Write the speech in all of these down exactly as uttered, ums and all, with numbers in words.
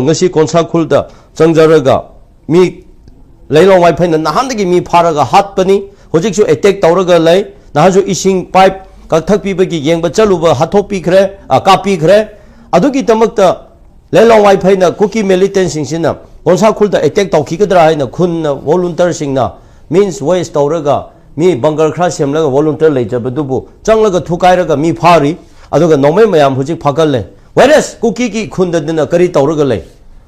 ꯉꯁꯤ ꯀꯣꯟꯁꯥ ꯈꯨꯜꯗ ꯆꯪꯖꯔꯒ ꯃꯤ ꯂꯩꯂꯣꯡ ꯋꯥꯏꯐꯩꯅ ꯅꯍꯥꯟꯗꯒꯤ ꯃꯤ ꯐꯥꯔꯒ ꯍꯥꯠꯄꯅꯤ꯫ ꯍꯧꯖꯤꯛꯁꯨ ꯑꯦꯇꯦꯛ ꯇꯧꯔꯒ ꯂꯩ꯫ ꯅꯍꯥꯟꯁꯨ ꯏꯁꯤꯡ ꯄꯥꯏꯞ ꯀꯛꯊꯛ ꯄꯤꯕꯒꯤ ꯌꯦꯡꯕ ꯆꯠꯂꯨꯕ ꯍꯥꯠꯊꯣꯛꯄꯤꯈ꯭ꯔꯦ, ꯑ, ꯀꯥꯞꯄꯤꯈ꯭ꯔꯦ꯫ ꯑꯗꯨꯒꯤꯗꯃꯛꯇ ꯂꯩꯂꯣꯡ ꯋꯥꯏꯐꯩꯅ ꯀꯨꯀꯤ ꯃꯤꯂꯤꯇꯦꯟꯁꯤꯡꯁꯤꯅ ꯀꯣꯟꯁꯥ ꯈꯨꯜꯗ ꯑꯦꯇꯦꯛ ꯇꯧꯈꯤꯒꯗ꯭ꯔꯥ ꯍꯥꯏꯅ ꯈꯨꯟꯅ ꯚꯣꯂꯨꯟꯇꯤꯌꯔꯁꯤꯡꯅ, ꯃꯤꯟꯁ ꯋꯦꯁ ꯇꯧꯔꯒ ꯃꯤ ꯕꯪꯒꯔ ꯈꯔ ꯁꯦꯝꯂꯒ ꯚꯣꯂꯨꯟꯇꯤꯌꯔ ꯂꯩꯖꯕꯗꯨꯕꯨ ꯆꯪꯂꯒ ꯊꯨꯒꯥꯏꯔꯒ ꯃꯤ ꯐꯥꯔꯤ꯫ ꯑꯗꯨꯒ ꯅꯣꯡꯃꯩ ꯃꯌꯥꯝ ꯍꯧꯖꯤꯛ ꯐꯥꯒꯠꯂꯦ꯫ ꯋꯦꯔꯦꯁ ꯀꯨꯀꯤꯒꯤ ꯈꯨꯟꯗꯗꯅ ꯀꯔꯤ ꯇꯧꯔꯒ ꯂꯩ?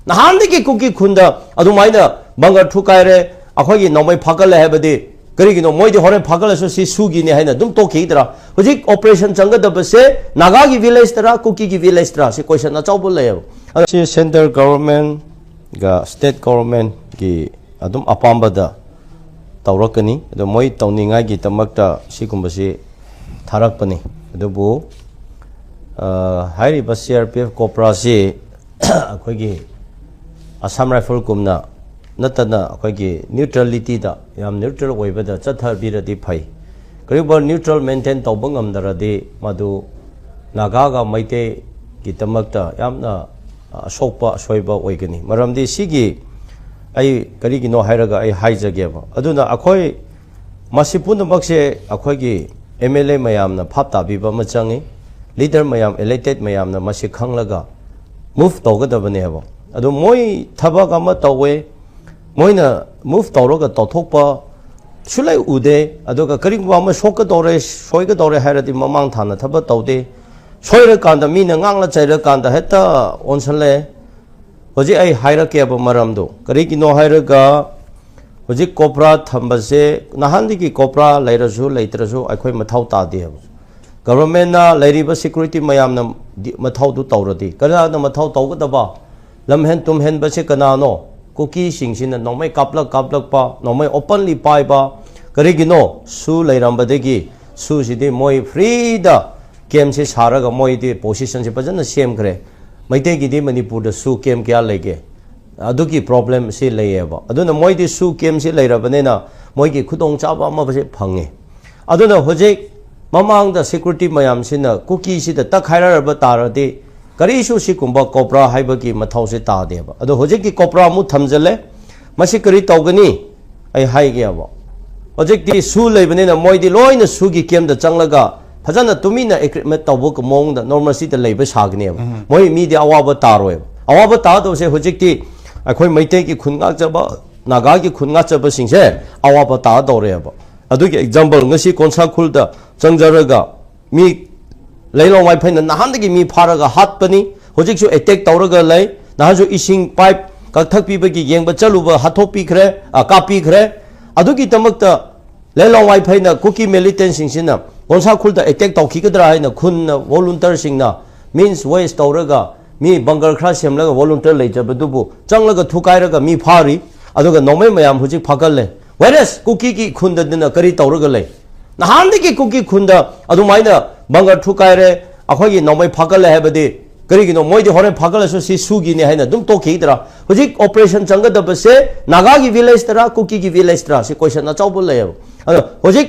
ꯅꯍꯥꯟꯗꯒꯤ ꯀꯨꯀꯤ ꯈꯨꯟꯗ ꯑꯗꯨꯃꯥꯏꯅ ꯕꯪꯒꯔ ꯊꯨꯒꯥꯏꯔꯦ, ꯑꯩꯈꯣꯏꯒꯤ ꯅꯣꯡꯃꯩ ꯐꯥꯒꯠꯂꯦ ꯍꯥꯏꯕꯗꯤ ꯀꯔꯤꯒꯤꯅꯣ? ꯃꯣꯏꯗꯤ ꯍꯣꯔꯦꯟ ꯐꯥꯒꯠꯂꯁꯨ ꯁꯤ ꯁꯨꯒꯤꯅꯤ ꯍꯥꯏꯅ ꯑꯗꯨꯝ ꯇꯣꯛꯈꯤꯗ꯭ꯔꯥ? ꯍꯧꯖꯤꯛ ꯑꯣꯄꯔꯦꯁꯟ ꯆꯪꯒꯗꯕꯁꯦ ꯅꯥꯒꯥꯒꯤ ꯚꯤꯂꯦꯖꯇꯔꯥ, ꯀꯨꯀꯤꯒꯤ ꯚꯤꯂꯦꯖꯇꯔꯥ? ꯁꯤ ꯀꯣꯏꯁꯟ ꯑꯆꯧꯕ ꯂꯩꯌꯦꯕ꯫ ꯑꯗꯣ ꯁꯤ ꯁꯦꯟꯇꯔ ꯒꯚꯔꯟꯃꯦꯟꯒ ꯁ꯭ꯇꯦꯠ ꯒꯚꯔꯟꯃꯦꯟꯒꯤ ꯑꯗꯨꯝ ꯑꯄꯥꯝꯕꯗ ꯇꯧꯔꯛꯀꯅꯤ꯫ ꯑꯗꯣ ꯃꯣꯏ ꯇꯧꯅꯤꯡꯉꯥꯏꯒꯤꯗꯃꯛꯇ ꯁꯤꯒꯨꯝꯕꯁꯤ ꯊꯥꯔꯛꯄꯅꯤ꯫ ꯑꯗꯨꯕꯨ, ꯑ, ꯍꯥꯏꯔꯤꯕ ꯁꯤ ꯑꯥꯔ ꯄꯤ ꯑꯦꯐ ꯀꯣꯕ꯭ꯔꯥꯁꯤ ꯑꯩꯈꯣꯏꯒꯤ ꯑꯁꯥꯝ ꯔꯥꯏꯐꯜꯒꯨꯝꯅ ꯅꯠꯇꯅ ꯑꯩꯈꯣꯏꯒꯤ ꯅ꯭ꯌꯨꯇ꯭ꯔꯦꯂꯤꯇꯤꯗ, ꯌꯥꯝ ꯅ꯭ꯌꯨꯇ꯭ꯔꯦꯜ ꯑꯣꯏꯕꯗ ꯆꯠꯊꯕꯤꯔꯗꯤ ꯐꯩ꯫ ꯀꯔꯤꯒꯨꯝꯕ ꯅ꯭ꯌꯨꯇ꯭ꯔꯦꯜ ꯃꯦꯟꯇꯦꯟ ꯇꯧꯕ ꯉꯝꯗ꯭ꯔꯗꯤ ꯃꯗꯨ ꯅꯥꯒꯥꯒ ꯃꯩꯇꯩꯒꯤꯗꯃꯛꯇ ꯌꯥꯝꯅ ꯑꯁꯣꯛꯄ ꯑꯁꯣꯏꯕ ꯑꯣꯏꯒꯅꯤ꯫ ꯃꯔꯝꯗꯤ ꯁꯤꯒꯤ ꯑꯩ ꯀꯔꯤꯒꯤꯅꯣ ꯍꯥꯏꯔꯒ ꯑꯩ ꯍꯥꯏꯖꯒꯦꯕ꯫ ꯑꯗꯨꯅ ꯑꯩꯈꯣꯏ ꯃꯁꯤ ꯄꯨꯝꯅꯃꯛꯁꯦ ꯑꯩꯈꯣꯏꯒꯤ ꯑꯦꯝ ꯑꯦꯜ ꯑꯦ ꯃꯌꯥꯝꯅ ꯚꯥꯞ ꯇꯥꯕꯤꯕ ꯑꯃ ꯆꯪꯉꯤ꯫ ꯂꯤꯗꯔ ꯃꯌꯥꯝ, ꯏꯂꯦꯛꯇꯦꯗ ꯃꯌꯥꯝꯅ ꯃꯁꯤ ꯈꯪꯂꯒ ꯃꯨꯚ ꯇꯧꯒꯗꯕꯅꯦꯕ꯫ ꯑꯗꯣ ꯃꯣꯏ ꯊꯕꯛ ꯑꯃ ꯇꯧꯋꯦ, ꯃꯣꯏꯅ ꯃꯨꯚ ꯇꯧꯔꯒ ꯇꯧꯊꯣꯛꯄ ꯁꯨꯂꯩ ꯎꯗꯦ꯫ ꯑꯗꯨꯒ ꯀꯔꯤꯒꯨꯝꯕ ꯑꯃ ꯁꯣꯛꯀꯗꯧꯔꯦ, ꯁꯣꯏꯒꯗꯧꯔꯦ ꯍꯥꯏꯔꯗꯤ ꯃꯃꯥꯡ ꯊꯥꯅ ꯊꯕꯛ ꯇꯧꯗꯦ꯫ ꯁꯣꯏꯔꯀꯥꯟꯗ ꯃꯤꯅ ꯉꯥꯡꯂ ꯆꯩꯔꯀꯥꯟꯗ ꯍꯦꯛꯇ ꯑꯣꯟꯁꯜꯂꯦ꯫ ꯍꯧꯖꯤꯛ ꯑꯩ ꯍꯥꯏꯔꯛꯀꯦꯕ ꯃꯔꯝꯗꯣ꯫ ꯀꯔꯤꯒꯤꯅꯣ ꯍꯥꯏꯔꯒ ꯍꯧꯖꯤꯛ ꯀꯣꯕ꯭ꯔꯥ ꯊꯝꯕꯁꯦ ꯅꯍꯥꯟꯗꯒꯤ ꯀꯣꯕ꯭ꯔꯥ ꯂꯩꯔꯁꯨ ꯂꯩꯇ꯭ꯔꯁꯨ ꯑꯩꯈꯣꯏ ꯃꯊꯧ ꯇꯥꯗꯦꯕ꯫ ꯒꯚꯔꯟꯃꯦꯟꯅ ꯂꯩꯔꯤꯕ ꯁꯦꯀ꯭ꯌꯨꯔꯤꯇꯤ ꯃꯌꯥꯝꯅ ꯗꯤ-, ꯃꯊꯧꯗꯨ ꯇꯧꯔꯗꯤ ꯀꯅꯥꯅ ꯃꯊꯧ ꯇꯧꯒꯗꯕ? ꯂꯝꯍꯦꯟ ꯇꯨꯝꯍꯦꯟꯕꯁꯦ ꯀꯅꯥꯅꯣ? ꯀꯨꯀꯤꯁꯤꯡꯁꯤꯅ ꯅꯣꯡꯃꯩ ꯀꯥꯞꯂꯛ ꯀꯥꯞꯂꯛꯄ, ꯅꯣꯡꯃꯩ ꯑꯣꯄꯟꯂꯤ ꯄꯥꯏꯕ꯫ ꯀꯔꯤꯒꯤꯅꯣ? ꯁꯨ ꯂꯩꯔꯝꯕꯗꯒꯤ ꯁꯨꯁꯤꯗꯤ ꯃꯣꯏ ꯐ꯭ꯔꯤꯗ ꯀꯦꯝꯁꯦ ꯁꯥꯔꯒ ꯃꯣꯏꯗꯤ ꯄꯣꯁꯤꯁꯟꯁꯦ ꯐꯖꯅ ꯁꯦꯝꯈ꯭ꯔꯦ꯫ ꯃꯩꯇꯩꯒꯤꯗꯤ ꯃꯅꯤꯄꯨꯔꯗ ꯁꯨ ꯀꯦꯝ ꯀꯌꯥ ꯂꯩꯒꯦ? ꯑꯗꯨꯒꯤ ꯄ꯭ꯔꯣꯕ꯭ꯂꯦꯝꯁꯤ ꯂꯩꯌꯦꯕ꯫ ꯑꯗꯨꯅ ꯃꯣꯏꯗꯤ ꯁꯨ ꯀꯦꯝꯁꯤ ꯂꯩꯔꯕꯅꯤꯅ ꯃꯣꯏꯒꯤ ꯈꯨꯗꯣꯡꯆꯥꯕ ꯑꯃꯁꯦ ꯐꯪꯉꯦ꯫ ꯑꯗꯨꯅ ꯍꯧꯖꯤꯛ ꯃꯃꯥꯡꯗ ꯁꯦꯀ꯭ꯌꯨꯔꯤꯇꯤ ꯃꯌꯥꯝꯁꯤꯅ ꯀꯨꯀꯤꯁꯤꯗ ꯇꯛꯈꯥꯏꯔꯔꯕ ꯇꯥꯔꯗꯤ ꯀꯔꯤꯁꯨ ꯁꯤꯒꯨꯝꯕ ꯀꯣꯕ꯭ꯔꯥ ꯍꯥꯏꯕꯒꯤ ꯃꯊꯧꯁꯦ ꯇꯥꯗꯦꯕ꯫ ꯑꯗꯣ ꯍꯧꯖꯤꯛꯇꯤ ꯀꯣꯕ꯭ꯔꯥ ꯑꯃꯨꯛ ꯊꯝꯖꯤꯜꯂꯦ꯫ ꯃꯁꯤ ꯀꯔꯤ ꯇꯧꯒꯅꯤ? ꯑꯩ ꯍꯥꯏꯒꯦꯕ꯫ ꯍꯧꯖꯤꯛꯇꯤ ꯁꯨ ꯂꯩꯕꯅꯤꯅ ꯃꯣꯏꯗꯤ ꯂꯣꯏꯅ ꯁꯨꯒꯤ ꯀꯦꯝꯗ ꯆꯪꯂꯒ ꯐꯖꯅ ꯇꯨꯃꯤꯟꯅ ꯑꯦꯒ꯭ꯔꯤꯃꯦꯟ ꯇꯧꯕ ꯃꯑꯣꯡꯗ ꯅꯣꯔꯃꯦꯜꯁꯤꯗ ꯂꯩꯕ ꯁꯥꯒꯅꯦꯕ꯫ ꯃꯣꯏ ꯃꯤꯗꯤ ꯑꯋꯥꯕ ꯇꯥꯔꯣꯏꯕ꯫ ꯑꯋꯥꯕ ꯇꯥꯗꯕꯁꯦ ꯍꯧꯖꯤꯛꯇꯤ ꯑꯩꯈꯣꯏ ꯃꯩꯇꯩꯒꯤ ꯈꯨꯟ ꯉꯥꯛꯆꯕ, ꯅꯥꯒꯥꯒꯤ ꯈꯨꯟ ꯉꯥꯛꯆꯕꯁꯤꯡꯁꯦ ꯑꯋꯥꯕ ꯇꯥꯗꯧꯔꯦꯕ꯫ ꯑꯗꯨꯒꯤ ꯑꯦꯛꯖꯥꯝꯄꯜ, ꯉꯁꯤ ꯀꯣꯟꯁꯥꯈꯨꯜꯗ ꯆꯪꯖꯔꯒ ꯃꯤ ꯂꯩꯂꯣꯡ ꯋꯥꯏꯐꯩꯅ ꯅꯍꯥꯟꯗꯒꯤ ꯃꯤ ꯐꯥꯔꯒ ꯍꯥꯠꯄꯅꯤ꯫ ꯍꯧꯖꯤꯛꯁꯨ ꯑꯦꯇꯦꯛ ꯇꯧꯔꯒ ꯂꯩ꯫ ꯅꯍꯥꯟꯁꯨ ꯏꯁꯤꯡ ꯄꯥꯏꯞ ꯀꯛꯊꯛꯄꯤꯕꯒꯤ ꯌꯦꯡꯕ ꯆꯠꯂꯨꯕ ꯍꯥꯠꯇꯣꯛꯄꯤꯈ꯭ꯔꯦ, ꯑ, ꯀꯥꯞꯄꯤꯈ꯭ꯔꯦ꯫ ꯑꯗꯨꯒꯤꯗꯃꯛꯇ ꯂꯩꯂꯣꯡ ꯋꯥꯏꯐꯩꯅ ꯀꯨꯀꯤ ꯃꯤꯂꯤꯇꯦꯟꯁꯤꯡꯁꯤꯅ ꯀꯣꯟꯁꯥꯈꯨꯜꯗ ꯑꯦꯇꯦꯛ ꯇꯧꯈꯤꯒꯗ꯭ꯔꯥ ꯍꯥꯏꯅ ꯈꯨꯟꯅ ꯋꯣꯂꯨꯟꯇꯔꯁꯤꯡꯅ ꯃꯤꯟꯁ ꯋꯦꯁ ꯇꯧꯔꯒ ꯃꯤ ꯕꯪꯒꯔ ꯈꯔ ꯁꯦꯝꯂꯒ ꯋꯣꯂꯨꯟꯇꯔ ꯂꯩꯖꯕꯗꯨꯕꯨ ꯆꯪꯂꯒ ꯊꯨꯒꯥꯏꯔꯒ ꯃꯤ ꯐꯥꯔꯤ꯫ ꯑꯗꯨꯒ ꯅꯣꯡꯃꯩ ꯃꯌꯥꯝ ꯍꯧꯖꯤꯛ ꯐꯥꯒꯠꯂꯦ꯫ ꯋꯦꯔꯦꯁ ꯀꯨꯀꯤꯒꯤ ꯈꯨꯟꯗꯗꯅ ꯀꯔꯤ ꯇꯧꯔꯒ ꯂꯩ? ꯅꯍꯥꯟꯗꯒꯤ ꯀꯨꯀꯤ ꯈꯨꯟꯗ ꯑꯗꯨꯃꯥꯏꯅ ꯕꯪꯒꯔ ꯊꯨꯒꯥꯏꯔꯦ, ꯑꯩꯈꯣꯏꯒꯤ ꯅꯣꯡꯃꯩ ꯐꯥꯒꯠꯂꯦ ꯍꯥꯏꯕꯗꯤ ꯀꯔꯤꯒꯤꯅꯣ? ꯃꯣꯏꯗꯤ ꯍꯣꯔꯦꯟ ꯐꯥꯒꯠꯂꯁꯨ ꯁꯤ ꯁꯨꯒꯤꯅꯤ ꯍꯥꯏꯅ ꯑꯗꯨꯝ ꯇꯣꯛꯈꯤꯗ꯭ꯔꯥ? ꯍꯧꯖꯤꯛ ꯑꯣꯄꯔꯦꯁꯟ ꯆꯪꯒꯗꯕꯁꯦ ꯅꯥꯒꯥꯒꯤ ꯚꯤꯂꯦꯖꯇꯔꯥ, ꯀꯨꯀꯤꯒꯤ ꯚꯤꯂꯦꯖꯇꯔꯥ? ꯁꯤ ꯀꯣꯏꯁꯟ ꯑꯆꯧꯕ ꯂꯩꯌꯦꯕ꯫ ꯑꯗꯣ ꯍꯧꯖꯤꯛ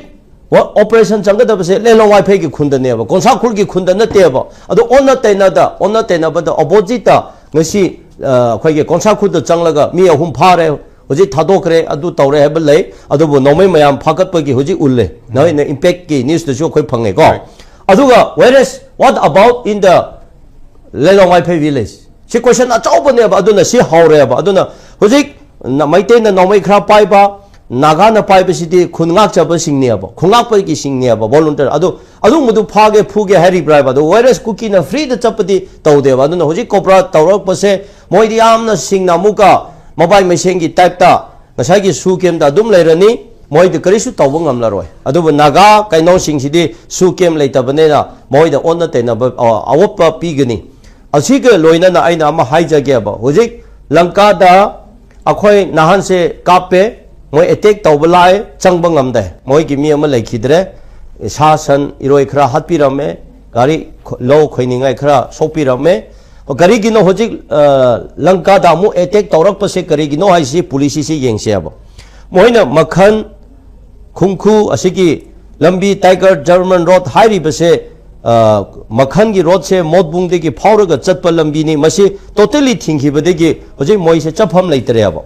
ꯋꯥ-, ꯑꯣꯄꯔꯦꯁꯟ ꯆꯪꯒꯗꯕꯁꯦ ꯂꯦꯂꯣꯡ ꯋꯥꯏꯐꯩꯒꯤ ꯈꯨꯟꯗꯅꯦꯕ, ꯀꯣꯟꯁꯥꯈꯨꯜꯒꯤ ꯈꯨꯟꯗ ꯅꯠꯇꯦꯕ꯫ ꯑꯗꯣ ꯑꯣꯟꯅ ꯇꯩꯅꯗ, ꯑꯣꯟꯅ ꯇꯩꯅꯕꯗ ꯑꯣꯄꯣꯖꯤꯠꯇ ꯉꯁꯤ, ꯑ, ꯑꯩꯈꯣꯏꯒꯤ ꯀꯣꯟꯁꯥꯈꯨꯜꯗ ꯆꯪꯂꯒ ꯃꯤ ꯑꯍꯨꯝ ꯐꯥꯔꯦ, ꯍꯧꯖꯤꯛ ꯊꯥꯗꯣꯛꯈ꯭ꯔꯦ, ꯑꯗꯨ ꯇꯧꯔꯦ ꯍꯥꯏꯕ ꯂꯩ꯫ ꯑꯗꯨꯕꯨ ꯅꯣꯡꯃꯩ ꯃꯌꯥꯝ ꯐꯥꯒꯠꯄꯒꯤ ꯍꯧꯖꯤꯛ ꯎꯠꯂꯦ꯫ ꯅꯣꯏꯅ ꯏꯝꯄꯦꯛꯀꯤ ꯅ꯭ꯌꯨꯁꯇꯁꯨ ꯑꯩꯈꯣꯏ ꯐꯪꯉꯦꯀꯣ꯫ Right. ꯑꯗꯨꯒ whereas what about in the Lelong Waiphei village? ꯁꯤ ꯀꯣꯏꯁꯟ ꯑꯆꯧꯕꯅꯦꯕ꯫ ꯑꯗꯨꯅ ꯁꯤ ꯍꯧꯔꯦꯕ꯫ ꯑꯗꯨꯅ ꯍꯧꯖꯤꯛ ꯅ-, ꯃꯩꯇꯩꯅ ꯅꯣꯡꯃꯩ ꯈꯔ ꯄꯥꯏꯕ, ꯅꯥꯒꯥꯅ ꯄꯥꯏꯕꯁꯤꯗꯤ ꯈꯨꯟ ꯉꯥꯛꯆꯕꯁꯤꯡꯅꯦꯕ, ꯈꯨꯟꯉꯥꯛꯄꯒꯤꯁꯤꯡꯅꯦꯕ, ꯚꯣꯂꯨꯟꯇꯤꯌꯔ꯫ ꯑꯗꯨ, ꯑꯗꯨꯒꯨꯝꯕꯗꯨ ꯐꯥꯒꯦ ꯐꯨꯒꯦ ꯍꯥꯏꯔꯤꯕ꯭ꯔꯥ ꯍꯥꯏꯕ꯫ ꯑꯗꯨ ꯋꯦꯔꯦꯁ ꯀꯨꯀꯤꯅ ꯐ꯭ꯔꯤꯗ ꯆꯠꯄꯗꯤ ꯇꯧꯗꯦꯕ꯫ ꯑꯗꯨꯅ ꯍꯧꯖꯤꯛ ꯀꯣꯕ꯭ꯔꯥ ꯇꯧꯔꯛꯄꯁꯦ ꯃꯣꯏꯗꯤ ꯌꯥꯝꯅ ꯁꯤꯡꯅ ꯑꯃꯨꯛꯀ ꯃꯕꯥꯏ ꯃꯩꯁꯦꯟꯒꯤ ꯇꯥꯏꯞꯇ ꯉꯁꯥꯏꯒꯤ ꯁꯨ ꯀꯦꯝꯗ ꯑꯗꯨꯝ ꯂꯩꯔꯅꯤ꯫ ꯃꯣꯏꯗꯤ ꯀꯔꯤꯁꯨ ꯇꯧꯕ ꯉꯝꯂꯔꯣꯏ꯫ ꯑꯗꯨꯕꯨ ꯅꯥꯒꯥ ꯀꯩꯅꯣꯁꯤꯡꯁꯤꯗꯤ ꯁꯨ ꯀꯦꯝ ꯂꯩꯇꯕꯅꯤꯅ ꯃꯣꯏꯗ ꯑꯣꯟꯅ ꯇꯩꯅꯕ, ꯑ, ꯑꯋꯣꯠꯄ ꯄꯤꯒꯅꯤ꯫ ꯑꯁꯤꯒ ꯂꯣꯏꯅꯅ ꯑꯩꯅ ꯑꯃ ꯍꯥꯏꯖꯒꯦꯕ꯫ ꯍꯧꯖꯤꯛ ꯂꯪꯀꯥꯗ ꯑꯩꯈꯣꯏ ꯅꯍꯥꯟꯁꯦ ꯀꯥꯞꯄꯦ, ꯃꯣꯏ ꯑꯦꯇꯦꯛ ꯇꯧꯕ ꯂꯥꯛꯑꯦ, ꯆꯪꯕ ꯉꯝꯗꯦ, ꯃꯣꯏꯒꯤ ꯃꯤ ꯑꯃ ꯂꯩꯈꯤꯗ꯭ꯔꯦ꯫ ꯁꯥ ꯁꯟ ꯏꯔꯣꯏ ꯈꯔ ꯍꯥꯠꯄꯤꯔꯝꯃꯦ, ꯒꯥꯔꯤ ꯈꯣ-, ꯂꯧ ꯈꯣꯏꯅꯤꯡꯉꯥꯏ ꯈꯔ ꯁꯣꯛꯄꯤꯔꯝꯃꯦ꯫ ꯀꯔꯤꯒꯤꯅꯣ ꯍꯧꯖꯤꯛ, ꯑ, ꯂꯪꯀꯥꯗ ꯑꯃꯨꯛ ꯑꯦꯇꯦꯛ ꯇꯧꯔꯛꯄꯁꯦ ꯀꯔꯤꯒꯤꯅꯣ ꯍꯥꯏꯁꯤ ꯄꯣꯂꯤꯁꯤꯁꯤ ꯌꯦꯡꯁꯦꯕ꯫ ꯃꯣꯏꯅ ꯃꯈꯟ, ꯈꯨꯡꯈꯨ, ꯑꯁꯤꯒꯤ ꯂꯝꯕꯤ, ꯇꯥꯏꯒꯔ ꯖꯔꯃꯟ ꯔꯣꯗ ꯍꯥꯏꯔꯤꯕꯁꯦ ꯃꯈꯜꯒꯤ ꯔꯣꯗꯁꯦ ꯃꯣꯠꯕꯨꯡꯗꯒꯤ ꯐꯥꯎꯔꯒ ꯆꯠꯄ ꯂꯝꯕꯤꯅꯤ꯫ ꯃꯁꯤ ꯇꯣꯇꯦꯂꯤ ꯊꯤꯡꯈꯤꯕꯗꯒꯤ ꯍꯧꯖꯤꯛ ꯃꯣꯏꯁꯦ ꯆꯠꯐꯝ ꯂꯩꯇ꯭ꯔꯦꯕ꯫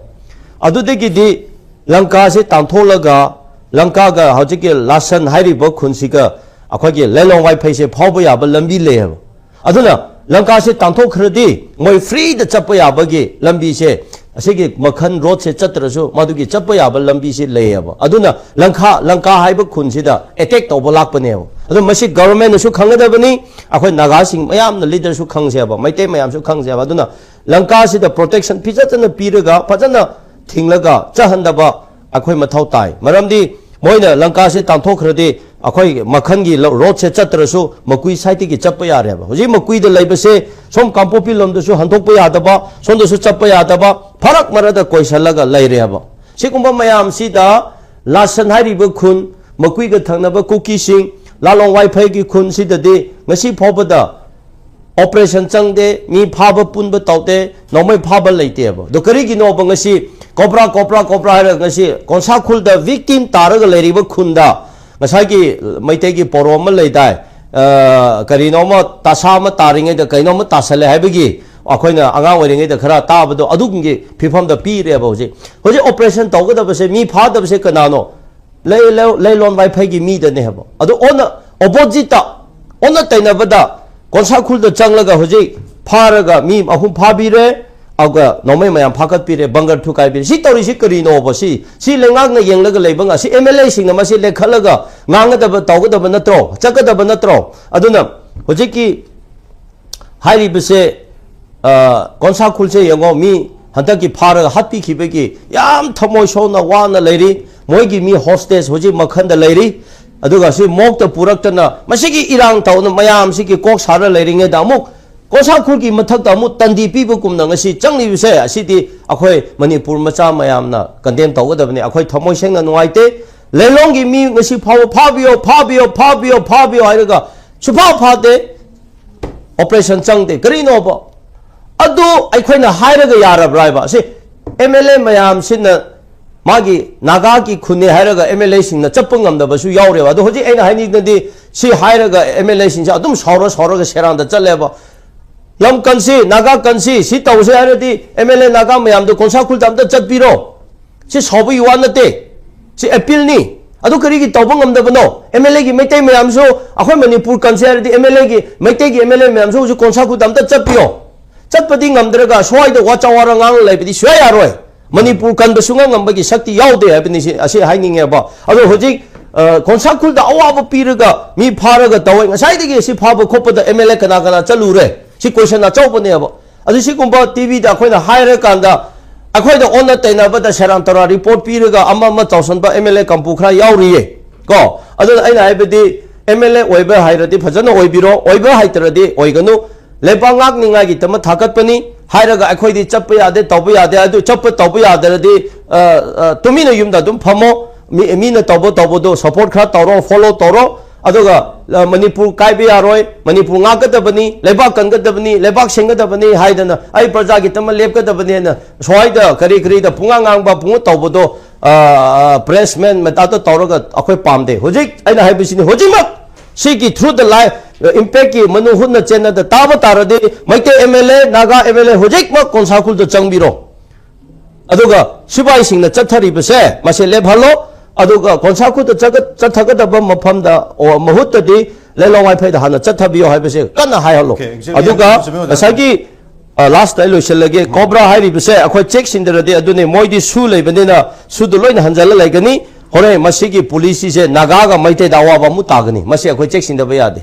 ꯑꯗꯨꯗꯒꯤꯗꯤ ꯂꯪꯀꯥꯁꯦ ꯇꯥꯟꯊꯣꯛꯂꯒ ꯂꯪꯀꯥꯒ ꯍꯧꯖꯤꯛꯀꯤ ꯂꯥꯁꯟ ꯍꯥꯏꯔꯤꯕ ꯈꯨꯟꯁꯤꯒ ꯑꯩꯈꯣꯏꯒꯤ ꯂꯩꯂꯣꯡ ꯋꯥꯏꯐꯩꯁꯦ ꯐꯥꯎꯕ ꯌꯥꯕ ꯂꯝꯕꯤ ꯂꯩꯌꯦꯕ꯫ ꯑꯗꯨꯅ ꯂꯪꯀꯥꯁꯦ ꯇꯥꯟꯊꯣꯛꯈ꯭ꯔꯗꯤ ꯃꯣꯏ ꯐ꯭ꯔꯤꯗ ꯆꯠꯄ ꯌꯥꯕꯒꯤ ꯂꯝꯕꯤꯁꯦ, ꯑꯁꯤꯒꯤ ꯃꯈꯜ ꯔꯣꯗꯁꯦ ꯆꯠꯇ꯭ꯔꯁꯨ ꯃꯗꯨꯒꯤ ꯆꯠꯄ ꯌꯥꯕ ꯂꯝꯕꯤꯁꯦ ꯂꯩꯌꯦꯕ꯫ ꯑꯗꯨꯅ ꯂꯪꯀꯥ ꯂꯪꯀꯥ ꯍꯥꯏꯕ ꯈꯨꯟꯁꯤꯗ ꯑꯦꯇꯦꯛ ꯇꯧꯕ ꯂꯥꯛꯄꯅꯦꯕ꯫ ꯑꯗꯣ ꯃꯁꯤ ꯒꯚꯔꯟꯃꯦꯟꯅꯁꯨ ꯈꯪꯒꯗꯕꯅꯤ, ꯑꯩꯈꯣꯏ ꯅꯥꯒꯥꯁꯤꯡ ꯃꯌꯥꯝꯅ ꯂꯤꯗꯔꯁꯨ ꯈꯪꯁꯦꯕ, ꯃꯩꯇꯩ ꯃꯌꯥꯝꯁꯨ ꯈꯪꯁꯦꯕ꯫ ꯑꯗꯨꯅ ꯂꯪꯀꯥꯁꯤꯗ ꯄ꯭ꯔꯣꯇꯦꯛꯁꯟ ꯐꯖꯅ ꯄꯤꯔꯒ ꯐꯖꯅ ꯊꯤꯡꯂꯒ ꯆꯠꯍꯟꯗꯕ ꯑꯩꯈꯣꯏ ꯃꯊꯧ ꯇꯥꯏ꯫ ꯃꯔꯝꯗꯤ ꯃꯣꯏꯅ ꯂꯪꯀꯥꯁꯦ ꯇꯥꯟꯊꯣꯛꯈ꯭ꯔꯗꯤ ꯑꯩꯈꯣꯏ ꯃꯈꯜꯒꯤ ꯔꯣꯗꯁꯦ ꯆꯠꯇ꯭ꯔꯁꯨ ꯃꯀꯨꯏ ꯁꯥꯏꯠꯇꯒꯤ ꯆꯠꯄ ꯌꯥꯔꯦꯕ꯫ ꯍꯧꯖꯤꯛ ꯃꯀꯨꯏꯗ ꯂꯩꯕꯁꯦ ꯁꯣꯝ ꯀꯥꯡꯄꯣꯛꯄꯤ ꯂꯣꯝꯗꯁꯨ ꯍꯟꯗꯣꯛꯄ ꯌꯥꯗꯕ, ꯁꯣꯝꯗꯁꯨ ꯆꯠꯄ ꯌꯥꯗꯕ, ꯐꯔꯛ ꯃꯔꯛꯇ ꯀꯣꯏꯁꯜꯂꯒ ꯂꯩꯔꯦꯕ꯫ ꯁꯤꯒꯨꯝꯕ ꯃꯌꯥꯝꯁꯤꯗ ꯂꯥꯁꯟ ꯍꯥꯏꯔꯤꯕ ꯈꯨꯟ, ꯃꯀꯨꯏꯒ ꯊꯪꯅꯕ ꯀꯨꯀꯤꯁꯤꯡ, ꯂꯥꯂꯣꯡ ꯋꯥꯏꯐꯩꯒꯤ ꯈꯨꯟꯁꯤꯗꯗꯤ ꯉꯁꯤ ꯐꯥꯎꯕꯗ ꯑꯣꯄꯔꯦꯁꯟ ꯆꯪꯗꯦ, ꯃꯤ ꯐꯥꯕ ꯄꯨꯟꯕ ꯇꯧꯗꯦ, ꯅꯣꯡꯃꯩ ꯐꯥꯕ ꯂꯩꯇꯦꯕ꯫ ꯑꯗꯣ ꯀꯔꯤꯒꯤꯅꯣꯕ ꯉꯁꯤ ꯀꯣꯕ꯭ꯔꯥ, ꯀꯣꯕ꯭ꯔꯥ, ꯀꯣꯕ꯭ꯔꯥ ꯍꯥꯏꯔꯒ ꯉꯁꯤ ꯀꯣꯟꯁꯥꯈꯨꯜꯗ ꯚꯤꯛꯇꯤꯝ ꯇꯥꯔꯒ ꯂꯩꯔꯤꯕ ꯈꯨꯟꯗ ꯉꯁꯥꯏꯒꯤ ꯃꯩꯇꯩꯒꯤ ꯄꯣꯔꯣ ꯑꯃ ꯂꯩꯗꯥꯏ, ꯑ, ꯀꯔꯤꯅꯣꯃ ꯇꯥꯁꯥ ꯑꯃ ꯇꯥꯔꯤꯉꯩꯗ ꯀꯩꯅꯣꯝꯃ ꯇꯥꯁꯜꯂꯦ ꯍꯥꯏꯕꯒꯤ ꯑꯩꯈꯣꯏꯅ ꯑꯉꯥꯡ ꯑꯣꯏꯔꯤꯉꯩꯗ ꯈꯔ ꯇꯥꯕꯗꯣ ꯑꯗꯨꯒꯤ ꯐꯤꯕꯝꯗ ꯄꯤꯔꯦꯕ꯫ ꯍꯧꯖꯤꯛ, ꯍꯧꯖꯤꯛ ꯑꯣꯄꯔꯦꯁꯟ ꯇꯧꯒꯗꯕꯁꯦ ꯃꯤ ꯐꯥꯗꯕꯁꯦ ꯀꯅꯥꯅꯣ? ꯂꯩ-, ꯂꯩ-, ꯂꯩꯂꯣꯟ ꯋꯥꯏꯐꯩꯒꯤ ꯃꯤꯗꯅꯦ ꯍꯥꯏꯕ꯫ ꯑꯗꯨ ꯑꯣꯟꯅ, ꯑꯣꯄꯣꯖꯤꯠꯇ, ꯑꯣꯟꯅ ꯇꯩꯅꯕꯗ ꯀꯣꯟꯁꯥꯈꯨꯜꯗ ꯆꯪꯂꯒ ꯍꯧꯖꯤꯛ ꯐꯥꯔꯒ ꯃꯤ ꯑꯍꯨꯝ ꯐꯥꯕꯤꯔꯦ, ꯑꯗꯨꯒ ꯅꯣꯡꯃꯩ ꯃꯌꯥꯝ ꯐꯥꯒꯠꯄꯤꯔꯦ, ꯕꯪꯒꯔ ꯊꯨꯒꯥꯏꯕꯤꯔꯦ꯫ ꯁꯤ ꯇꯧꯔꯤꯁꯤ ꯀꯔꯤꯅꯣꯕ? ꯁꯤ, ꯁꯤ ꯂꯩꯉꯥꯛꯅ ꯌꯦꯡꯂꯒ ꯂꯩꯕ ꯉ-, ꯁꯤ ꯑꯦꯝ ꯑꯦꯜ ꯑꯦꯁꯤꯡꯅ ꯃꯁꯤ ꯂꯦꯈꯠꯂꯒ ꯉꯥꯡꯒꯗꯕ, ꯇꯧꯒꯗꯕ ꯅꯠꯇ꯭ꯔꯣ? ꯆꯠꯀꯗꯕ ꯅꯠꯇ꯭ꯔꯣ? ꯑꯗꯨꯅ ꯍꯧꯖꯤꯛꯀꯤ ꯍꯥꯏꯔꯤꯕꯁꯦ, ꯑ, ꯀꯣꯟꯁꯥꯈꯨꯜꯁꯦ ꯌꯦꯡꯉꯣ, ꯃꯤ ꯍꯟꯗꯛꯀꯤ ꯐꯥꯔꯒ ꯍꯥꯠꯄꯤꯈꯤꯕꯒꯤ ꯌꯥꯝ ꯊꯃꯣꯏ ꯁꯣꯛꯅ ꯋꯥꯅ ꯂꯩꯔꯤ꯫ ꯃꯣꯏꯒꯤ ꯃꯤ ꯍꯣꯁꯇꯦꯖ ꯍꯧꯖꯤꯛ ꯃꯈꯟꯗ ꯂꯩꯔꯤ꯫ ꯑꯗꯨꯒ ꯁꯤ ꯃꯣꯛꯇ ꯄꯨꯔꯛꯇꯅ ꯃꯁꯤꯒꯤ ꯏꯔꯥꯡ ꯇꯧꯅ ꯃꯌꯥꯝꯁꯤꯒꯤ ꯀꯣꯛ ꯁꯥꯔ ꯂꯩꯔꯤꯉꯩꯗ ꯑꯃꯨꯛ ꯀꯣꯟꯁꯥꯈꯨꯜꯒꯤ ꯃꯊꯛꯇ ꯑꯃꯨꯛ ꯇꯟꯗꯤ ꯄꯤꯕꯒꯨꯝꯅ ꯉꯁꯤ ꯆꯪꯂꯤꯕꯁꯦ, ꯑꯁꯤꯗꯤ ꯑꯩꯈꯣꯏ ꯃꯅꯤꯄꯨꯔ ꯃꯆꯥ ꯃꯌꯥꯝꯅ ꯀꯟꯗꯦꯝ ꯇꯧꯒꯗꯕꯅꯤ꯫ ꯑꯩꯈꯣꯏ ꯊꯃꯣꯏ ꯁꯦꯡꯅ ꯅꯨꯡꯉꯥꯏꯇꯦ꯫ ꯂꯩꯂꯣꯡꯒꯤ ꯃꯤ ꯉꯁꯤ ꯐꯥꯎꯕ ꯐꯥꯕꯤꯌꯣ, ꯐꯥꯕꯤꯌꯣ, ꯐꯥꯕꯤꯌꯣ, ꯐꯥꯕꯤꯌꯣ ꯍꯥꯏꯔꯒ ꯁꯨꯐꯥ ꯐꯥꯗꯦ꯫ ꯑꯣꯄꯔꯦꯁꯟ ꯆꯪꯗꯦ꯫ ꯀꯔꯤꯅꯣꯕ? ꯑꯗꯨ ꯑꯩꯈꯣꯏꯅ ꯍꯥꯏꯔꯒ ꯌꯥꯔꯕ꯭ꯔꯥ ꯍꯥꯏꯕ? ꯑꯁꯤ ꯑꯦꯝ ꯑꯦꯜ ꯑꯦ ꯃꯌꯥꯝꯁꯤꯅ ꯃꯥꯒꯤ ꯅꯥꯒꯥꯒꯤ ꯈꯨꯟꯅꯦ ꯍꯥꯏꯔꯒ ꯑꯦꯝ ꯑꯦꯜ ꯑꯦꯁꯤꯡꯅ ꯆꯠꯄ ꯉꯝꯗꯕꯁꯨ ꯌꯥꯎꯔꯦꯕ꯫ ꯑꯗꯣ ꯍꯧꯖꯤꯛ ꯑꯩꯅ ꯍꯥꯏꯅꯤꯡꯕꯗꯤ ꯁꯤ ꯍꯥꯏꯔꯒ ꯑꯦꯝ ꯑꯦꯜ ꯑꯦꯁꯤꯡꯁꯦ ꯑꯗꯨꯝ ꯁꯥꯎꯔ ꯁꯥꯎꯔꯒ ꯁꯦꯔꯥꯟꯗ ꯆꯠꯂꯦꯕ꯫ ꯂꯝ ꯀꯟꯁꯤ, ꯅꯥꯒꯥ ꯀꯟꯁꯤ, ꯁꯤ ꯇꯧꯁꯦ ꯍꯥꯏꯔꯗꯤ ꯑꯦꯝ ꯑꯦꯜ ꯑꯦ ꯅꯥꯒꯥ ꯃꯌꯥꯝꯗꯣ ꯀꯣꯟꯁꯥ ꯈꯨꯜꯗ ꯑꯝꯇ ꯆꯠꯄꯤꯔꯣ꯫ ꯁꯤ ꯁꯥꯎꯕꯒꯤ ꯋꯥ ꯅꯠꯇꯦ, ꯁꯤ ꯑꯦꯄꯤꯜꯅꯤ꯫ ꯑꯗꯨ ꯀꯔꯤꯒꯤ ꯇꯧꯕ ꯉꯝꯗꯕꯅꯣ? ꯑꯦꯝ ꯑꯦꯜ ꯑꯦꯒꯤ ꯃꯩꯇꯩ ꯃꯌꯥꯝꯁꯨ, ꯑꯩꯈꯣꯏ ꯃꯅꯤꯄꯨꯔ ꯀꯟꯁꯦ ꯍꯥꯏꯔꯗꯤ ꯑꯦꯝ ꯑꯦꯜ ꯑꯦꯒꯤ, ꯃꯩꯇꯩꯒꯤ ꯑꯦꯝ ꯑꯦꯜ ꯑꯦ ꯃꯌꯥꯝꯁꯨ ꯍꯧꯖꯤꯛ ꯀꯣꯟꯁꯥ ꯈꯨꯜꯗ ꯑꯝꯇ ꯆꯠꯄꯤꯌꯣ꯫ ꯆꯠꯄꯗꯤ ꯉꯝꯗ꯭ꯔꯒ ꯁ꯭ꯋꯥꯏꯗ ꯋꯥꯆꯥ ꯋꯥꯔ ꯉꯥꯡ ꯂꯩꯕꯗꯤ ꯁꯨꯌꯥ ꯌꯥꯔꯣꯏ꯫ ꯃꯅꯤꯄꯨꯔ ꯀꯟꯕ ꯁꯨꯡꯉꯝ ꯉꯝꯕꯒꯤ ꯁꯛꯇꯤ ꯌꯥꯎꯗꯦ ꯍꯥꯏꯕꯅꯤ, ꯁꯤ, ꯑꯁꯤ ꯍꯥꯏꯅꯤꯡꯉꯦꯕ꯫ ꯑꯗꯣ ꯍꯧꯖꯤꯛ, ꯑ, ꯀꯣꯟꯁꯥ ꯈꯨꯜꯗ ꯑꯋꯥꯕ ꯄꯤꯔꯒ ꯃꯤ ꯐꯥꯔꯒ ꯇꯧꯋꯦ꯫ ꯉꯁꯥꯏꯗꯒꯤ ꯁꯤ ꯐꯥꯕ ꯈꯣꯠꯄꯗ ꯑꯦꯝ ꯑꯦꯜ ꯑꯦ ꯀꯅꯥ ꯀꯅꯥ ꯆꯠꯂꯨꯔꯦ? ꯁꯤ ꯀꯣꯏꯁꯟ ꯑꯆꯧꯕꯅꯦꯕ꯫ ꯑꯗꯨ ꯁꯤꯒꯨꯝꯕ ꯇꯤ ꯚꯤꯗ ꯑꯩꯈꯣꯏꯅ ꯍꯥꯏꯔꯀꯥꯟꯗ ꯑꯩꯈꯣꯏꯗ ꯑꯣꯟꯅ ꯇꯩꯅꯕꯗ ꯁꯦꯔꯥꯟ ꯇꯧꯔꯥꯟ ꯔꯤꯄꯣꯔꯠ ꯄꯤꯔꯒ ꯑꯃ ꯑꯃ ꯇꯧꯁꯟꯕ ꯑꯦꯝ ꯑꯦꯜ ꯑꯦ ꯀꯥꯡꯕꯨ ꯈꯔ ꯌꯥꯎꯔꯤꯌꯦ ꯀꯣ꯫ ꯑꯗꯨꯅ ꯑꯩꯅ ꯍꯥꯏꯕꯗꯤ ꯑꯦꯝ ꯑꯦꯜ ꯑꯦ ꯑꯣꯏꯕ ꯍꯩꯔꯗꯤ ꯐꯖꯅ ꯑꯣꯏꯕꯤꯔꯣ, ꯑꯣꯏꯕ ꯍꯩꯇ꯭ꯔꯗꯤ ꯑꯣꯏꯒꯅꯨ꯫ ꯂꯩꯕꯥꯛ ꯉꯥꯛꯅꯤꯉꯥꯏꯒꯤꯗꯃꯛ ꯊꯥꯒꯠꯄꯅꯤ ꯍꯥꯏꯔꯒ ꯑꯩꯈꯣꯏꯗꯤ ꯆꯠꯄ ꯌꯥꯗꯦ, ꯇꯧꯕ ꯌꯥꯗꯦ, ꯑꯗꯨ ꯆꯠꯄ ꯇꯧꯕ ꯌꯥꯗ꯭ꯔꯗꯤ, ꯑ, ꯑ, ꯇꯨꯃꯤꯟꯅ ꯌꯨꯝꯗ ꯑꯗꯨꯝ ꯐꯝꯃꯣ꯫ ꯃꯤ, ꯃꯤꯅ ꯇꯧꯕ ꯇꯧꯕꯗꯣ ꯁꯄꯣꯔꯠ ꯈꯔ ꯇꯧꯔꯣ, ꯐꯣꯂꯣ ꯇꯧꯔꯣ꯫ ꯑꯗꯨꯒ, ꯑ, ꯃꯅꯤꯄꯨꯔ ꯀꯥꯏꯕ ꯌꯥꯔꯣꯏ, ꯃꯅꯤꯄꯨꯔ ꯉꯥꯛꯀꯗꯕꯅꯤ, ꯂꯩꯕꯥꯛ ꯀꯟꯒꯗꯕꯅꯤ, ꯂꯩꯕꯥꯛ ꯁꯦꯝꯒꯗꯕꯅꯤ ꯍꯥꯏꯗꯅ ꯑꯩ ꯄ꯭ꯔꯖꯥꯒꯤꯗꯃꯛ ꯂꯦꯞꯀꯗꯕꯅꯤ ꯍꯥꯏꯅ ꯁ꯭ꯋꯥꯏꯗ ꯀꯔꯤ ꯀꯔꯤꯗ ꯄꯨꯡꯉꯥꯡ ꯉꯥꯡꯕ, ꯄꯨꯡꯉ ꯇꯧꯕꯗꯣ, ꯑ, ꯑ, ꯄ꯭ꯔꯦꯁꯃꯦꯟ ꯃꯇꯥꯗ ꯇꯧꯔꯒ ꯑꯩꯈꯣꯏ ꯄꯥꯝꯗꯦ꯫ ꯍꯧꯖꯤꯛ ꯑꯩꯅ ꯍꯥꯏꯕꯁꯤꯅꯤ, ꯍꯧꯖꯤꯛꯃꯛ ꯁꯤꯒꯤ ꯊ꯭ꯔꯨ ꯗ ꯂꯥꯏ ꯏꯝꯄꯦꯛꯀꯤ ꯃꯅꯨꯡ ꯍꯨꯠꯅ ꯆꯦꯟꯅꯗ ꯇꯥꯕ ꯇꯥꯔꯗꯤ Meitei M L A, Naga M L A ꯍꯧꯖꯤꯛꯃꯛ ꯀꯣꯟꯁꯥ ꯈꯨꯜꯗ ꯆꯪꯕꯤꯔꯣ꯫ ꯑꯗꯨꯒ ꯁꯤꯐꯥꯏꯁꯤꯡꯅ ꯆꯠꯊꯔꯤꯕꯁꯦ ꯃꯁꯤ ꯂꯦꯞꯍꯜꯂꯣ꯫ ꯑꯗꯨꯒ ꯀꯣꯟꯁꯥ ꯈꯨꯜꯗ ꯆꯠꯊꯒꯗꯕ ꯃꯐꯝꯗ, ꯑꯣ, ꯃꯍꯨꯠꯇꯗꯤ ꯂꯩꯂꯣꯡ ꯋꯥꯏꯐꯩꯗ ꯍꯥꯟꯅ ꯆꯠꯊꯕꯤꯌꯣ ꯍꯥꯏꯕꯁꯦ ꯀꯟꯅ ꯍꯥꯏꯍꯜꯂꯣ꯫ Okay, exactly. ꯑꯗꯨꯒ ꯆꯨꯝꯃꯦ, ꯑꯣꯖꯥ꯫ ꯉꯁꯥꯏꯒꯤ, ꯑ, ꯂꯥꯁꯇ ꯑꯩ ꯂꯣꯏꯁꯤꯜꯂꯒꯦ, ꯀꯣꯕ꯭ꯔꯥ ꯍꯥꯏꯔꯤꯕꯁꯦ ꯑꯩꯈꯣꯏ ꯆꯦꯛ ꯁꯤꯟꯗ꯭ꯔꯗꯤ, ꯑꯗꯨꯅꯤ, ꯃꯣꯏꯗꯤ ꯁꯨ ꯂꯩꯕꯅꯤꯅ ꯁꯨꯗ ꯂꯣꯏꯅ ꯍꯟꯖꯜꯂ ꯂꯩꯒꯅꯤ꯫ ꯍꯣꯔꯦꯟ ꯃꯁꯤꯒꯤ ꯄꯣꯂꯤꯁꯤꯁꯦ ꯅꯥꯒꯥꯒ ꯃꯩꯇꯩꯗ ꯑꯋꯥꯕ ꯑꯃꯨꯛ ꯇꯥꯒꯅꯤ꯫ ꯃꯁꯤ ꯑꯩꯈꯣꯏ ꯆꯦꯛ ꯁꯤꯟꯗꯕ ꯌꯥꯗꯦ꯫